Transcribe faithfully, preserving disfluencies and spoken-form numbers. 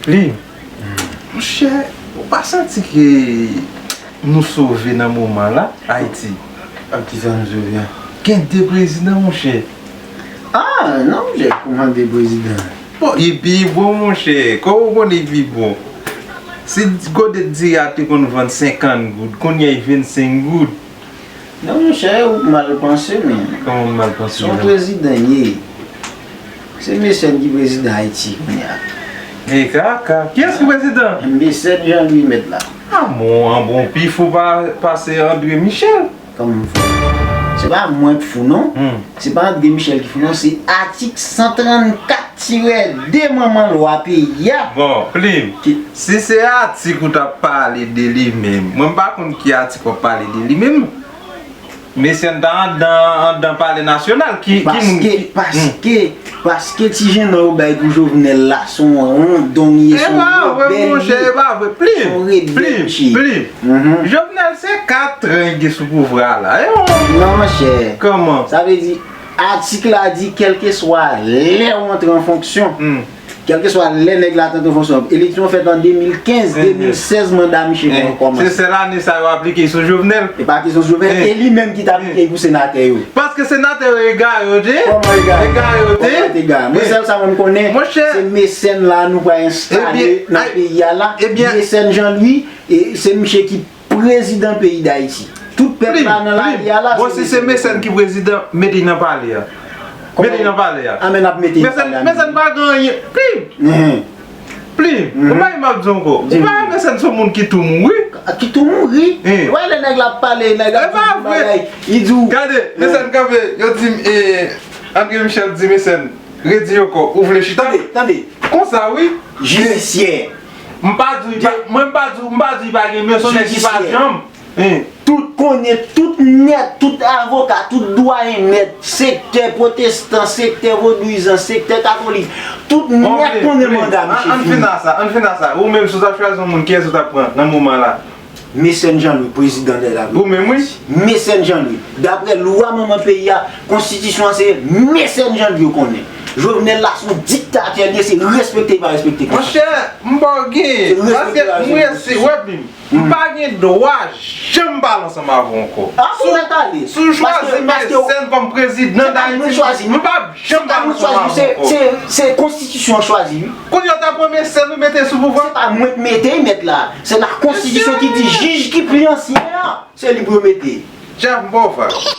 Plim, monchè, ou pa santi ke nou sove nan moman la, Ayiti? Ak ki sa nou sove a? Gen de prezidan, monchè. Ah, non, monchè, kòman de prezidan? Bon, li pi bon, monchè. Kòman ou konnen li pi bon? Si godet diri a te konn vann senkant goud, kounye a li vennsenk goud. Non, monchè, ou mal panse, men. Kòman m mal panse? Se yon prezidan li ye. Se Mecène ki prezidan Ayiti kounye a. E kaka, kiyès ki prezidan? Mecène Jean Louis mèt la. Ah bon, ah bon, pi fou pa pase André Michel. Kòman fou? Se pa mwen k fou, non. Hmm. Se pa André Michel ki fou, non. Se atik san trannkat tirè de manman lwa peyi a. Bon, Plim, si se atik ou t ap pale de li menm, mwen m pa konn ki atik w ap pale de li menm. Mecène ta anndan, anndan Palè Nasyonal. Ki, ki moun ki, paske, paske, paske ti jenò yo bay pou Jovenel la, se yon wondong li ye, se yon rebèl li ye. E pa vre, monchè, e pa vre. Plim, se yon rebèl, Plim, Plim. Mhm. Jovenel se kat an li gen sou pouvwa a la. E yon... Non, monchè. Kòman? Sa vle di, atik la di, kèlkeswa lè w antre an fonksyon, hmm, kèlkeswa lè nèg la te antre fonksyon, eleksyon fèt an de mil kenz, de mil sèz manda misye kòmanse. Se sèl ane sa yo aplike sou Jovenel. E pa kesyon sou Jovenel, e li menm ki t aplike pou senatè yo. Paske senatè yo egare yo te ye. Kòman egare? Egare yo te ye. Kòman te egare? Mwen, sèl sa mwen konnen, se Mecène la nou pral enstale nan peyi a la. Mecène Jean Louis, e se misye ki prezidan peyi Dayiti. Tout pèp la nan lari a la, bon, si se Mecène ki prezidan, mete l nan palè a. Mete l nan palè a. Anben n ap mete l nan palè a. Mecène pa gen anyen. Plim! Plim! Ou pa wè m ap di w ankò. Ou pa wè Mecène se yon moun ki tou mouri? Ki tou mouri? Wè lè nèg la ap pale, nèg la ap di bagay, li di w. Gade, Mecène kanpe, yo di m, e, André Michel di Mecène, redi yo kò, ou vle chita? Tande, tande. Konsa wi. Jidisyè. M pa di w li pa, mwen m pa di w, m pa di w li pa gen, men se yon nèg ki pa janm. Tout konnen, tout nèt, tout avoka, tout dwayen nèt, sektè pwotestan, sektè vodouyizan, sektè katolik, tout nèt konnen manda misye fini. Ann fin a sa, ann fin a sa. Ou menm, si w ta chwazi yon moun, kiyès ou t ap pran nan moman la? Mecène Jean Louis, prezidan de la Repiblik. Ou menm, wi. Mecène Jean Louis. Daprè lwa manman peyi a, konstitisyon an, se Mecène Jean Louis yo konnen. Jovenel la se yon diktatè li ye, se respekte li pa respekte konstitisyon. Monchè, m ba w gen, paske m resi, wè Plim. M pa gen dwa janm pale ansanm avè w ankò. Si w chwazi Mecène kòm prezidan Dayiti, m p ap janm pale ansanm avè w ankò. Se konstitisyon an chwazi, wi. Kounye a w ta pran Mecène ou mete sou pouvwa? Se pa mwen k mete l, mèt la. Se la konstitisyon ki di jij ki pi ansyen an, se li pou yo mete. Jeff, m ba w vag.